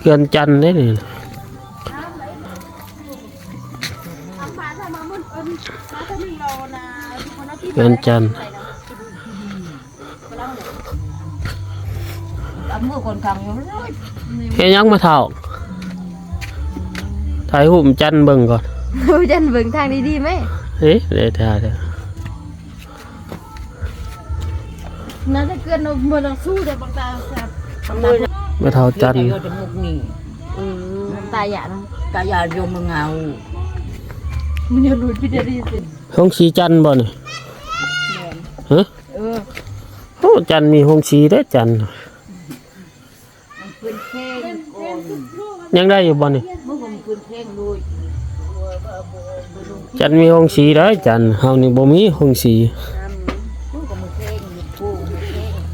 ເຮືອນຈັນເດ້ນີ້ ເຮືອນຈັນ. ເຮັດຫຍັງມະເຖົ້າ? ຖ່າຍຮູບຈັນເບິ່ງກ່ອນ. ຈັນເບິ່ງທາງດີໆແມ. ເອີ ໄດ້ທ່າເດີ. ໜ້າຈະເກືອນບໍ່ຕ້ອງສູ້ເດີບັກຕາແຊບ. ມະເຖົ້າຈັນ. ຕາຢານ ຕາຢານຢູ່ເມືອງເຮົາ. ມັນຢູ່ລຸຍພິດເດລີຊິ. ໂຮງສີຈັນບໍ່ນີ້? ແມ່ນ. ຮະ? ເອີ ໂອ້ ຈັນມີໂຮງສີເດ້ ຈັນ. ມັນເປັນແຂງກ່ອນ. ຍັງໄດ້ຢູ່ບໍ່ນີ້? ມັນເປັນແຂງໂລດ. ຈັນມີໂຮງສີໄດ໋ ຈັນ. ເຮົານີ້ບໍ່ມີໂຮງສີ.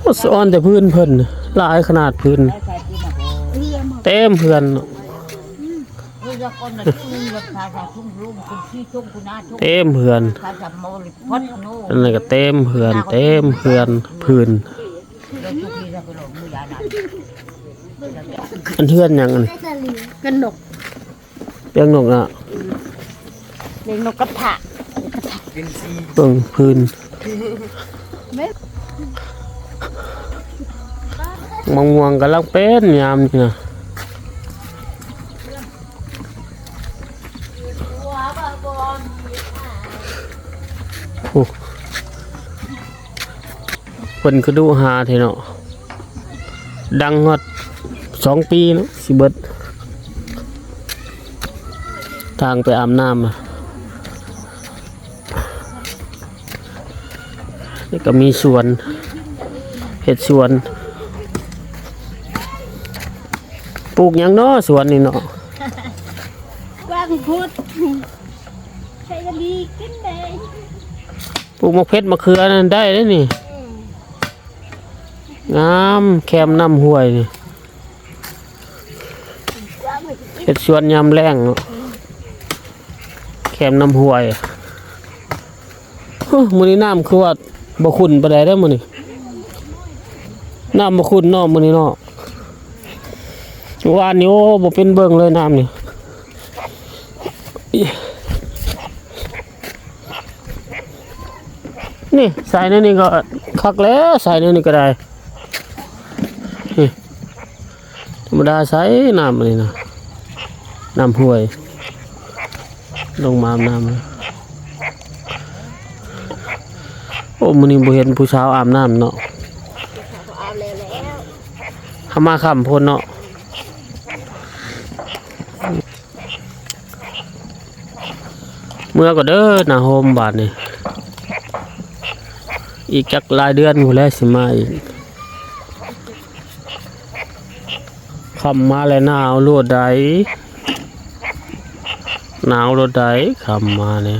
ໂອ້ ສະອອນແຕ່ພື້ນເພິ່ນ ຫຼາຍຂະໜາດພື້ນ. ເຕັມເຮືອນເນາະ. ເຕັມເຮືອນ. ອັນນັ້ນກໍເຕັມເຮືອນ ເຕັມເຮືອນພື້ນ. ອັນເຮືອນຫຍັງອັນນີ້? ເຮືອນນົກ. ລ້ຽງນົກນະ? ລ້ຽງນົກກະທະ. ເບິ່ງພື້ນ. ມະມ່ວງກຳລັງເປັນຍາມນີ້ນະ. ໂອ້ ເພິ່ນຄືດຸຫາແທ້ເນາະ. ດັງຮອດສອງປີເນາະ ຊິເບິດ. ທາງໄປອາບນ້ຳ. ນີ້ກໍມີສວນ ເຮັດສວນ. ປູກຫຍັງເນາະ ສວນນີ້ເນາະ? ຫວ່າງພຸດ ໃສ່ກະດີກິນໄດ້. ປູກໝາກເຜັດໝາກເຂືອນັ້ນໄດ້ເດ້ນີ້. ງາມ ແຄມນ້ຳຫ້ວຍນີ້. ເຮັດສວນຍາມແລ້ງເນາະ ແຄມນ້ຳຫ້ວຍ. ໂອ້ ມື້ນີ້ນ້ຳຄືວ່າບໍ່ຂຸ້ນປານໃດເດ້ມື້ນີ້. ນ້ຳບໍ່ຂຸ້ນເນາະມື້ນີ້ເນາະ. ວານນີ້ ໂອ້ ບໍ່ເປັນເບິ່ງເລີຍນ້ຳນີ້. ນີ້ ໃສ່ໃນນີ້ກໍຄັກແລ້ວ ໃສ່ໃນນີ້ກໍໄດ້. ນີ້ ທຳມະດາໃສ່ນ້ຳອັນນີ້ນະ ນ້ຳຫ້ວຍ ລົງມາອາບນ້ຳ. ໂອ້ ມື້ນີ້ບໍ່ເຫັນຜູ້ສາວອາບນ້ຳເນາະ. ເຮົາມາຄ່ຳໂພດເນາະ. ເມືອກ່ອນເດີ ໜ້າໂຮມບາດນີ້. ອີກຈັກຫຼາຍເດືອນພຸ້ນແຫຼະຊິມາອີກ. ຄ່ຳມາແລ້ວໜາວໂລດໃດ໋ ໜາວໂລດໃດ໋ ຄ່ຳມານີ້.